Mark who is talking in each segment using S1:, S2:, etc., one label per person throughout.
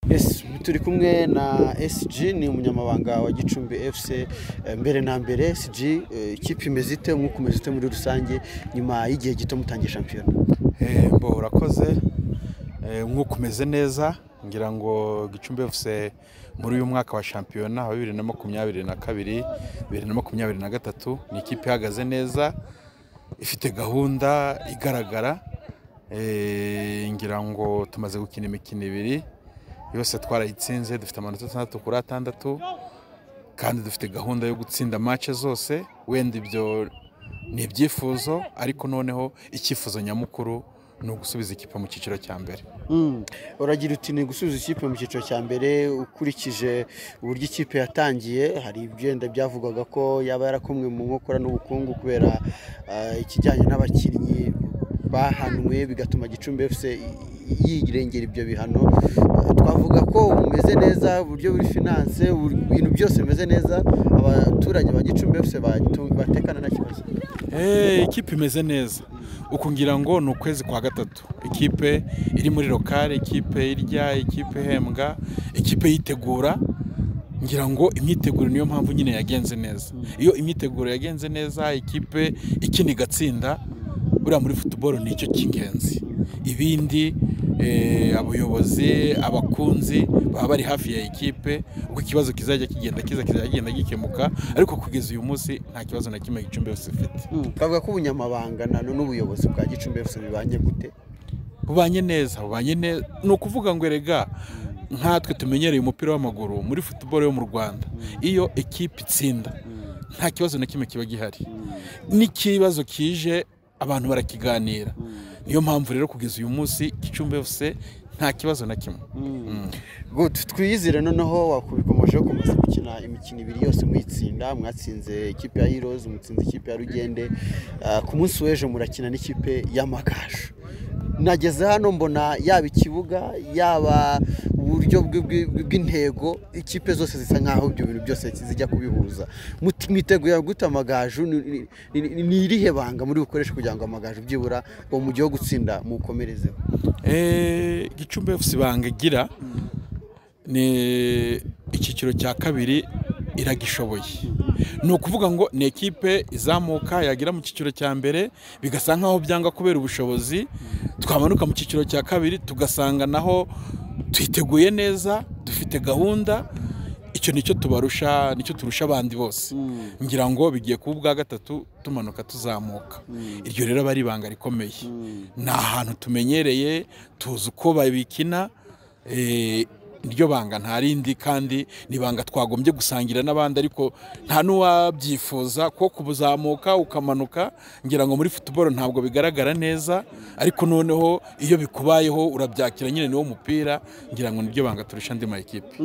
S1: Yes, turi kumwe na SG, ni umunyamabanga wa Gicumbi FC. Mbere na mbere SG, ikipe imeze ite, umwuka umeze ute muri rusange nyuma y'igihe gito mutangiye shampiyona?
S2: Mbo urakoze. Umwuka umeze neza, ngira ngo Gicumbi FC muri uyu mwaka wa shampiyona wa 2022 2023 ni ikipe ihagaze neza, ifite gahunda igaragara. Ngira ngo tumaze gukina imikino ibiri yose twarayitsinze, dufite amanota 6 kuri 6, kandi dufite gahunda yo gutsinda match zose. Wenda ibyo ni ibyifuzo, ariko noneho icyifuzo nyamukuru ni ugusubiza ikipe mu cyiciro cya mbere.
S1: Uragira uti ni gusubiza ikipe mu cyiciro cya mbere. Ukurikije uburyo ikipe yatangiye, hari ibyenda byavugwaga ko yaba yarakomwe mu nkokora n'ubukungu kubera ikijyanye n'abakinnyi bahanwe, bigatuma Gicumbi FC yirengera ibyo bihano. Twavuga ko bumeze neza, uburyo buri finance, ibintu byose bimeze neza, abaturage ba Gicumbi FC batekana nta kibazo.
S2: Ikipe imeze neza. Uku ngira ngo ni ukwezi kwa gatatu, ikipe iri muri lokale, ikipe irya, ikipe ihembwa, ikipe yitegura. Ngira ngo imyiteguro niyo mpamvu nyine yagenze neza. Iyo imyiteguro yagenze neza, ikipe ikina igatsinda, buriya muri football ni icyo cy'ingenzi. Ibindi abayobozi, abakunzi baba bari hafi ya ekipe, uko ikibazo kizajya kigenda kiza kizajya kigenda gikemuka, ariko kugeza uyu munsi nta kibazo na kimwe Gicumbi FC ifite.
S1: Twavuga ko ubunyamabanga n'ubuyobozi bwa Gicumbi FC bibanye gute?
S2: Bubanye neza, bubanye neza. Ni ukuvuga ngo erega nkatwe tumenyereye umupira w'amaguru muri football yo mu Rwanda, iyo ekipe itsinda nta kibazo na kimwe kiba gihari, n'ikibazo kije abantu barakiganira. Niyo mpamvu rero kugeza uyu munsi Gicumbi FC nta kibazo na kimwe.
S1: Good, twiyizire. Noneho wakubikomojeho, kumaze gukina imikino ibiri yose muyitsinda, mwatsinze ikipe ya Heroes, mutsinze ikipe ya Rugende. Ku munsi w'ejo murakina n'ikipe y'Amagaju. Nageze hano mbona yaba ikibuga, yaba uburyo bw'intego, ikipe zose zisa nkaho ibyo bintu byose zijya kubihuza. Mwiteguye gute Amagaju? Ni irihe banga muri bukoreshe kugira ngo Amagaju byibura uwo mujyi wo gutsinda mukomerezeho?
S2: Gicumbi FC ibanga igira ni icyiciro cya kabiri iragishoboye. Ni ukuvuga ngo ni ekipe izamuka, yagira mu cyiciro cya mbere bigasa nkaho byanga kubera ubushobozi, twamanuka mu cyiciro cya kabiri tugasanga naho twiteguye neza, dufite gahunda. Icyo nicyo tubarusha, nicyo turusha abandi bose. Ngira ngo bigiye kuba ubwa gatatu tumanuka tuzamuka. Iryo rero aba ari ibanga rikomeye. Ni ahantu tumenyereye, tuzi uko babikina, niryo banga nta rindi, kandi ni ibanga twagombye gusangira n'abandi, ariko nta n'uwabyifuza ko kubuzamuka ukamanuka. Ngira ngo muri football ntabwo bigaragara neza, ariko noneho iyo bikubayeho urabyakira nyine, niwo mupira. Ngira ngo niryo banga turusha andi ma ekipe.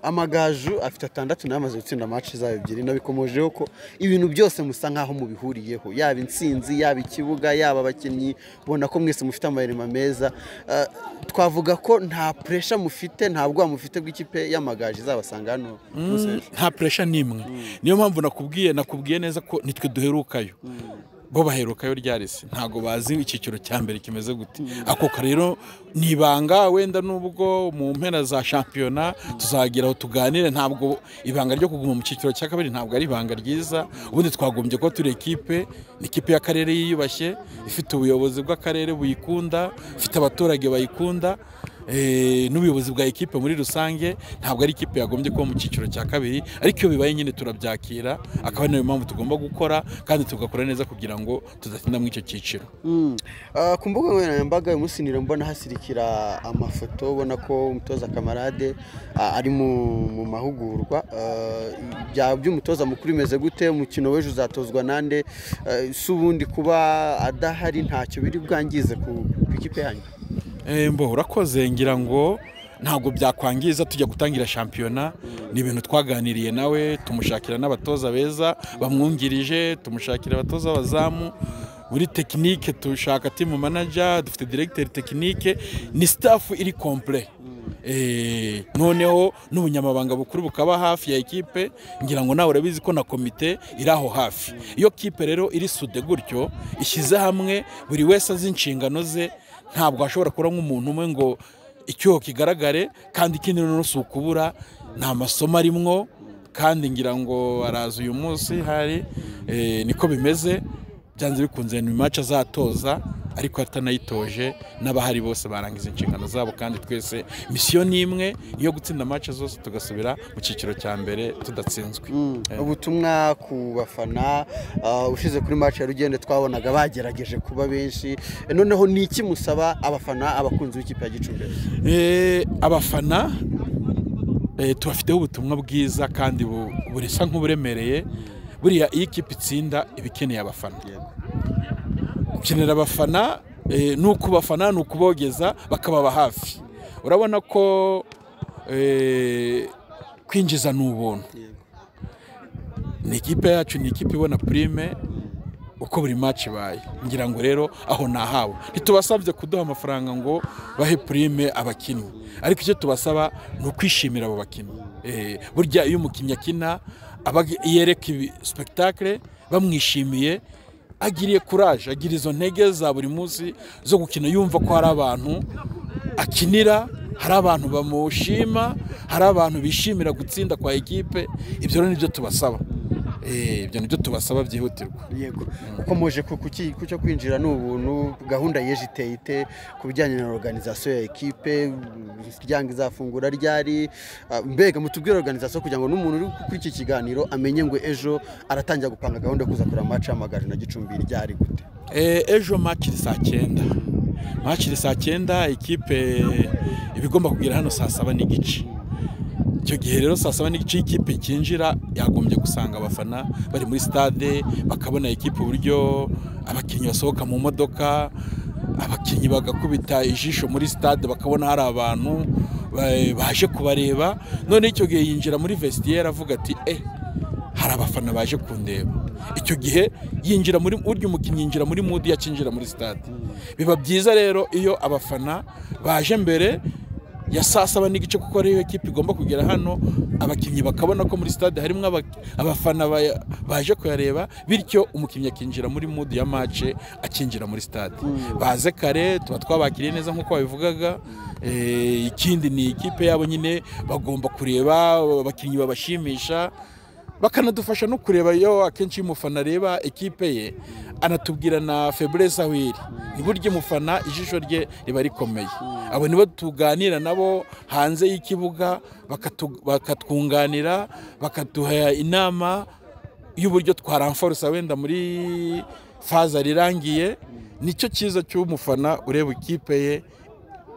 S1: Amagaju afite 6 nayo amaze gutsinda match zayo ebyiri. Nabikomojeho ko ibintu byose musa nkaho mubihuriyeho, yaba intsinzi, yaba ikibuga, yaba abakinnyi, ubona ko mwese mufite amayirima meza. Twavuga ko nta pressure mufite, nta bwoba mufite bw'ikipe y'Amagaju izabasanga hano?
S2: Nta pressure n'imwe. Niyo mpamvu nakubwiye neza ko nitwe duherukayo, bo baherukayo ryarese, ntago bazi icyiciro cya mbere kimeze gute. Ako rero ni ibanga, wenda nubwo mu mpera za shampiyona tuzagira aho tuganire. Ntabwo ibanga ryo kuguma mu cyiciro cya kabiri ntabwo ari ibanga ryiza. Ubundi twagombye ko turi ekipe, ni ikipe y'akarere yiyubashye, ifite ubuyobozi bw'akarere buyikunda, ifite abaturage bayikunda, n'ubuyobozi bwa ekipe muri rusange. Ntabwo ari ikipe yagombye kuba mu cyiciro cya kabiri, ariko iyo bibaye nyine turabyakira, akaba ari nayo mpamvu tugomba gukora kandi tugakora neza kugira ngo tudatinda muri icyo cyiciro.
S1: Ku mbuga nkoranyambaga uyu munsi mbona hasirikira amafoto, ubona ko umutoza Kamarade ari mu mahugurwa. By'umutoza mukuru bimeze gute? Umukino w'ejo uzatozwa nande? Si ubundi kuba adahari ntacyo biri bwangize ku ikipe yanyu?
S2: Mbo urakoze. Ngira ngo ntabwo byakwangiza. Tujya gutangira shampiyona ni ibintu twaganiriye nawe, tumushakira n'abatoza beza bamwungirije, tumushakira abatoza b'abazamu, muri technique tushaka team manager, dufite directeur technique, ni staff iri complet. Noneho n'ubunyamabanga bukuru bukaba hafi ya ekipe. Ngira ngo nawe urabizi ko na komite iri aho hafi. Iyo kipe rero iri soudée gutyo, ishyize hamwe, buri wese azi inshingano ze, ntabwo ashobora kuba nk'umuntu umwe ngo Icyuho kigaragare, kandi ikindi noneho si ukubura, nta masomo arimwo, kandi ngira ngo araza uyu munsi hari niko bimeze. Byanze bikunze ni match azatoza, ariko atanayitoje n'abahari bose barangiza inshingano zabo, kandi twese misiyo ni imwe yo gutsinda match zose tugasubira mu cyiciro cya mbere tudatsinzwe.
S1: Ubutumwa ku bafana, ushize kuri match ya Rugende twabonaga bagerageje kuba benshi, noneho ni iki musaba abafana, abakunzi b'ikipe ya Gicumbi?
S2: Abafana tubafiteho ubutumwa bwiza kandi burisa nk'uburemereye. Buriya iyo ikipe itsinda iba ikeneye abafana. Gukenera abafana ni ukubafana, ni ukubogeza bakababa hafi. Urabona ko kwinjiza ni ubuntu. Ni ikipe yacu, ni ikipe ibona prime uko buri match ibaye. Ngira ngo rero aho nahawe ntitubasabye kuduha amafaranga ngo bahe prime abakinnyi, ariko icyo tubasaba ni ukwishimira abo bakinnyi. Burya iyo umukinnyi akina aba yereka spectacle bamwishimiye, agiriye courage, agira izo ntege za buri munsi zo gukina, yumva ko hari abantu akinira, hari abantu bamushima, hari abantu bishimira gutsinda kwa ekipe. Ibyo rero nibyo tubasaba. Ibyo nibyo tubasaba byihutirwa.
S1: Yego, ukomoje ku cyo kwinjira ni ubuntu, gahunda yeje iteye ite ku bijyanye na organisation ya ekipe, ryanga izafungura ryari? Mbega mutubwire organisation kugira ngo n'umuntu uri kuri iki kiganiro amenye ngo ejo aratangira gupanga gahunda yo kuza kureba match y'Amagaju na Gicumbi ryari gute?
S2: Ejo match iri saa 9. Match iri saa 9, ekipe ibigomba kugera hano saa 7:15. Icyo gihe rero saa 7:15 ikipe ikinjira yagombye gusanga abafana bari muri stade, bakabona ikipe uburyo abakinnyi basohoka mu modoka, abakinnyi bagakubita ijisho muri stade bakabona hari abantu baje kubareba. None icyo gihe yinjira muri vestiaire avuga ati hari abafana baje kundeba. Icyo gihe yinjira muri uryo umukinnyi yinjira muri mood yakinjira muri stade. Biba byiza rero iyo abafana baje mbere ya saa 7:15, kuko ariyo ekipe igomba kugera hano, abakinnyi bakabona ko muri stade harimo abafana baje kuyareba, bityo umukinnyi akinjira muri mood ya match, akinjira muri stade. Baze kare, tuba twabakiriye neza nkuko babivugaga. Ikindi ni ikipe yabo nyine bagomba kureba abakinnyi babashimisha, bakanadufasha no kureba. Iyo akenshi umufana areba ekipe ye anatubwira na faiblesse aho iri, ni buryo umufana ijisho rye riba rikomeye. Abo nibo tuganira nabo hanze y'ikibuga, bakatwunganira, bakaduha inama y'uburyo twaramforsa wenda muri faza rirangiye. Nicyo cyiza cy'umufana ureba ikipe ye,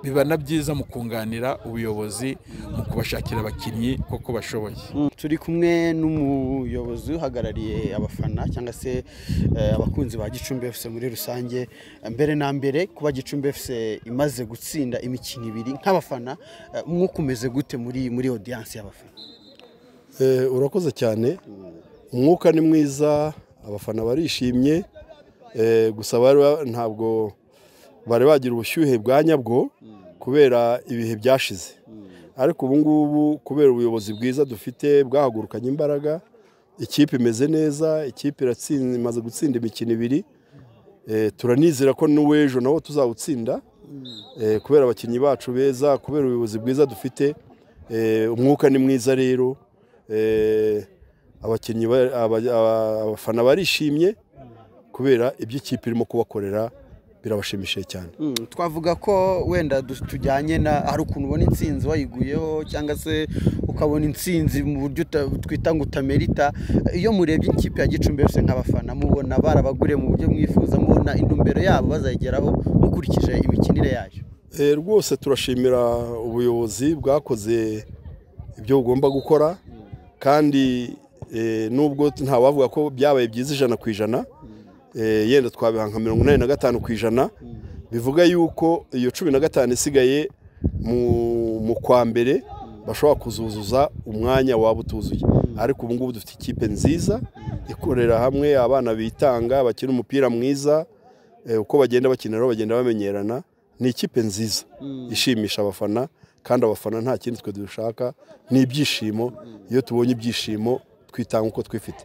S2: biba na byiza mu kunganira ubuyobozi mu kubashakira abakinnyi koko bashoboye.
S1: Turi kumwe n'umuyobozi uhagarariye abafana cyangwa se abakunzi ba Gicumbi FC muri rusange. Mbere na mbere, kuba Gicumbi FC imaze gutsinda imikino ibiri, nk'abafana umwuka umeze gute muri audience y'abafana?
S3: Urakoze cyane. Umwuka ni mwiza, abafana barishimye, gusa ntabwo bari bagira ubushyuhe bwa nyabwo kubera ibihe byashize, ariko ubu ngubu kubera ubuyobozi bwiza dufite bwahagurukanye imbaraga, ikipe imeze neza, ikipe iratsinda, imaze gutsinda imikino ibiri. Turanizera ko n'uw'ejo nawo tuzawutsinda, kubera abakinnyi bacu beza, kubera ubuyobozi bwiza dufite. Umwuka ni mwiza rero, abakinnyi, abafana barishimye kubera ibyo ikipe irimo kubakorera, birabashimishije cyane.
S1: Twavuga ko wenda tujyanye na hari ukuntu ubona intsinzi wayiguyeho, cyangwa se ukabona intsinzi mu buryo twita ngo utamerita. Iyo murebye ikipe ya Gicumbi FC nk'abafana, mubona barabaguriye mu buryo mwifuza, mubona intumbero yabo bazayigeraho mukurikije imikinire yayo?
S3: Rwose turashimira ubuyobozi bwakoze ibyo bugomba gukora, kandi nubwo ntawavuga ko byabaye byiza 100%, yenda twabiha nka 85%, bivuga yuko iyo 15 isigaye mu kwa mbere bashobora kuzuzuza umwanya waba utuzuye. Ariko ubu ngubu dufite ikipe nziza ikorera hamwe, abana bitanga, bakina umupira mwiza, uko bagenda bakina rero bagenda bamenyerana. Ni ikipe nziza ishimisha abafana, kandi abafana nta kindi twe dushaka ni ibyishimo. Iyo tubonye ibyishimo twitanga uko twifite.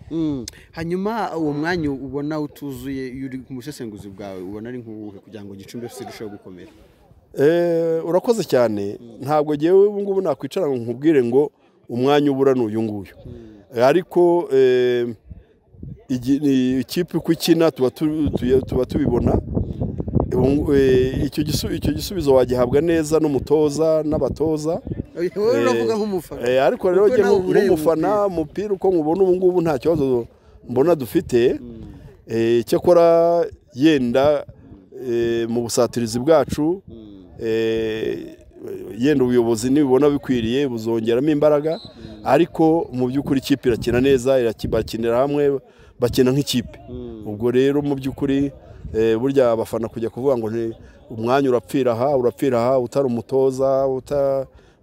S1: Hanyuma uwo mwanya ubona utuzuye, iyo uri mu busesenguzi bwawe ubona ari nk'uwuhe kugira ngo Gicumbi FC irusheho gukomera?
S3: Urakoze cyane. Ntabwo ngewe ubu ngubu nakwicara ngo nkubwire ngo umwanya ubura ni uyu nguyu, ariko ikipe uko ikina tuba tubibona. Icyo gisubizo wagihabwa neza n'umutoza n'abatoza.
S1: Uravuga nk'umufana.
S3: Ariko rero nk'umufana umupira uko nkubona ubu ngubu nta kibazo mbona dufite. Cyakora yenda mu busatirizi bwacu yenda ubuyobozi nibibona bikwiriye buzongeramo imbaraga, ariko mu by'ukuri ikipe irakina neza, bakinira hamwe, bakina nk'ikipe. Ubwo rero mu by'ukuri burya abafana kujya kuvuga ngo umwanya urapfira aha utari umutoza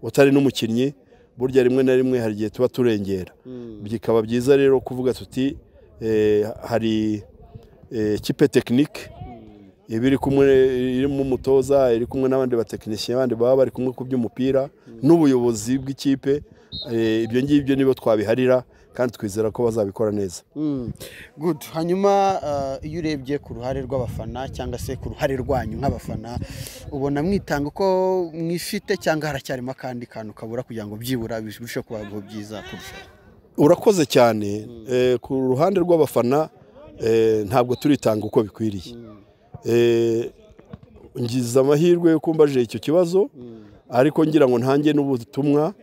S3: utari n'umukinnyi, burya rimwe na rimwe hari igihe tuba turengera. Bikaba byiza rero kuvuga tuti hari ikipe tekinike ibiri kumwe, irimo umutoza, iri kumwe n'abandi batekinisiye abandi baba bari kumwe ku by'umupira n'ubuyobozi bw'ikipe. Ibyo ngibyo nibo twabiharira kandi twizera ko bazabikora neza.
S1: Good. Hanyuma iyo urebye ku ruhare rw'abafana cyangwa se ku ruhare rwanyu nk'abafana, ubona mwitanga uko mwifite cyangwa haracyarimo akandi kantu kabura kugira ngo byibura birusheho kuba byiza kurushaho?
S3: Urakoze cyane. Ku ruhande rw'abafana ntabwo turitanga uko bikwiriye. Ngize amahirwe yo kumbaje icyo kibazo, ariko ngira ngo ntange n'ubutumwa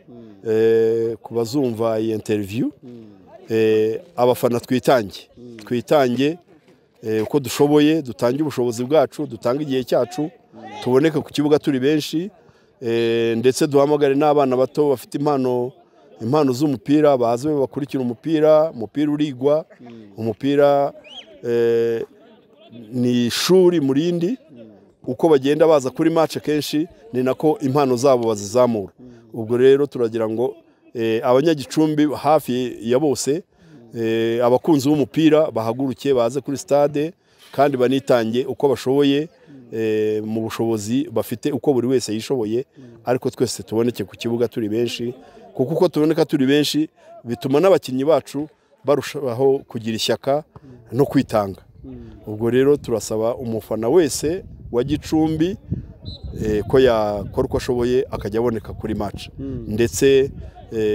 S3: ku bazumva iyi interview. Abafana twitange uko dushoboye, dutange ubushobozi bwacu, dutange igihe cyacu, tuboneke ku kibuga turi benshi, ndetse duhamagare n'abana bato bafite impano z'umupira, baze bakurikira umupira. Umupira urigwa, umupira ni ishuri murindi. Uko bagenda baza kuri match kenshi ni nako impano zabo bazizamura. Ubwo rero turagira ngo abanyagicumbi hafi ya bose, abakunzi b'umupira bahaguruke baze kuri stade kandi banitange uko bashoboye mu bushobozi bafite, uko buri wese yishoboye, ariko twese tuboneke ku kibuga turi benshi, kuko uko tuboneka turi benshi bituma n'abakinnyi bacu barushaho kugira ishyaka no kwitanga. Ubwo rero turasaba umufana wese wa Gicumbi ko yakora uko ashoboye akajya aboneka kuri match, ndetse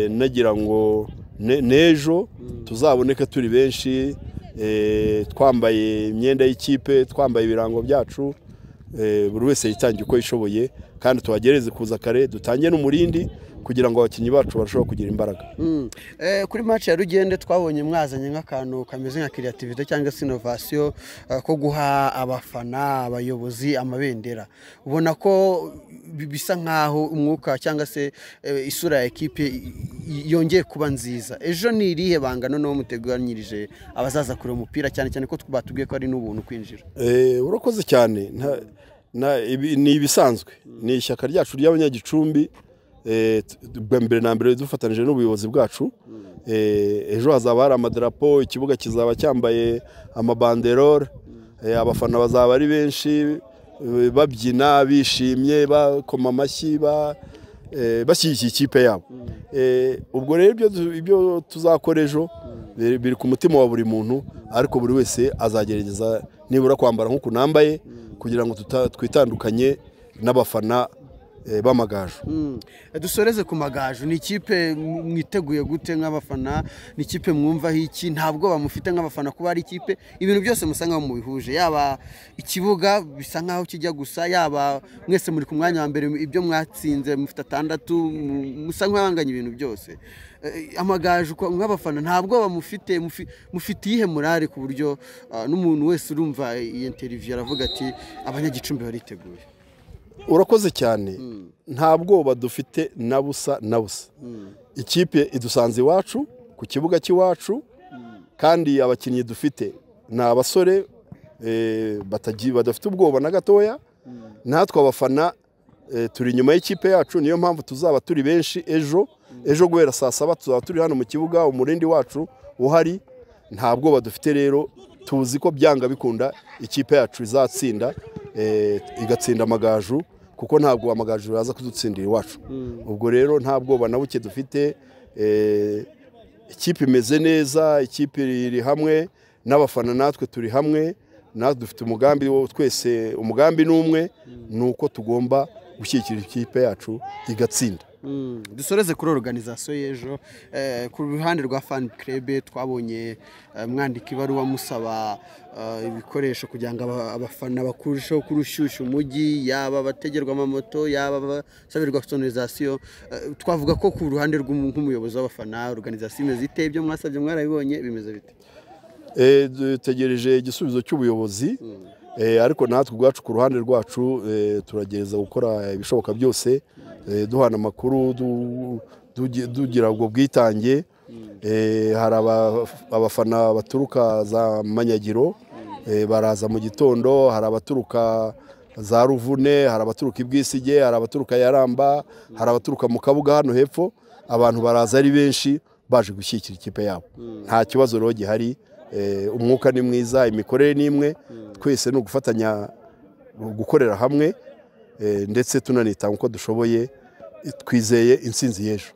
S3: nagira ngo n'ejo tuzaboneke turi benshi, twambaye imyenda y'ikipe, twambaye ibirango byacu, buri wese yitangiye uko yishoboye, kandi tubagereze kuza kare, dutange n'umurindi kugira ngo abakinnyi bacu barusheho kugira imbaraga.
S1: Kuri match ya Rugende twabonye mwazanye nk'akantu kameze nka creativity cyangwa se innovation ko guha abafana abayobozi amabendera. Ubona ko bisa nkaho umwuka cyangwa se isura ya ekipe yongeye kuba nziza. Ejo ni irihe banga noneho muteganyirije abazaza kureba umupira, cyane cyane ko batubwiye ko ari n'ubuntu kwinjira?
S3: Urakoze cyane. Ni ibisanzwe, ni ishyaka ryacu ry'abanyagicumbi mbere na mbere dufatanije n'ubuyobozi bwacu. Ejo hazaba hari amadarapo, ikibuga kizaba cyambaye amabanderore, abafana bazaba ari benshi babyina bishimye, bakoma amashyi, bashyigikiye ikipe yabo. Ubwo rero ibyo tuzakora ejo biri ku mutima wa buri muntu, ariko buri wese azagerageza nibura kwambara nk'uko nambaye kugira ngo twitandukanye n'abafana b'amagaju.
S1: Dusoreze ku Magaju. Ni ikipe mwiteguye gute nk'abafana? Ni ikipe mwumvaho iki? Ntabwo bamufite nk'abafana kuba ari ikipe ibintu byose musa nkaho mubihuje, yaba ikibuga bisa nkaho kijya gusa, yaba mwese muri ku mwanya wa mbere, ibyo mwatsinze mufite 6, musa nk'abanganya ibintu byose. Amagaju nk'abafana ntabwo bamufite, mufite iyihe morale ku buryo n'umuntu wese urumva iyi interview aravuga ati abanyagicumbi bariteguye?
S3: Urakoze cyane. Nta bwoba dufite na busa na busa. Ikipe idusanze iwacu ku kibuga cy'iwacu, kandi abakinnyi dufite ni abasore badafite ubwoba na gatoya. Natwe abafana turi inyuma y'ikipe yacu, niyo mpamvu tuzaba turi benshi ejo. Ejo guhera saa 7 tuzaba turi hano mu kibuga, umurindi wacu uhari. Nta bwoba dufite rero, tuzi ko byanga bikunda ikipe yacu izatsinda, igatsinda Amagaju, kuko ntabwo Amagaju yaza kudutsindira iwacu. Ubwo rero nta bwoba na buke dufite. Ikipe imeze neza, ikipe iri hamwe n'abafana, natwe turi hamwe, natwe dufite umugambi twese, umugambi n'umwe ni uko tugomba gushyigikira ikipe yacu igatsinda.
S1: Dusoreze kuri organisation y'ejo. Ku ruhande rwa fan club twabonye mwandika ibaruwa musaba ibikoresho kugira ngo abafana bakurusheho kurushyushya umujyi, yaba abategerwa amamoto, yaba abasabirwa sonorisation. Twavuga ko ku ruhande nk'umuyobozi w'abafana organisation imeze ite? Ibyo mwasabye mwarabibonye, bimeze bite?
S3: Dutegereje igisubizo cy'ubuyobozi, ariko natwe ubwacu ku ruhande rwacu turagerageza gukora ibishoboka byose, duhana amakuru, dugira ubwo bwitange. Hari abafana baturuka za Manyagiro, baraza mu gitondo, hari abaturuka za Ruvune, hari abaturuka i Bwisige, hari abaturuka Yaramba, hari abaturuka mu Kabuga hano hepfo. Abantu baraza ari benshi baje gushyigikira ikipe yabo. Nta kibazo rero gihari, umwuka ni mwiza, imikorere ni imwe, twese ni ugufatanya gukorera hamwe, ndetse tunanitanga uko dushoboye. Twizeye intsinzi y'ejo.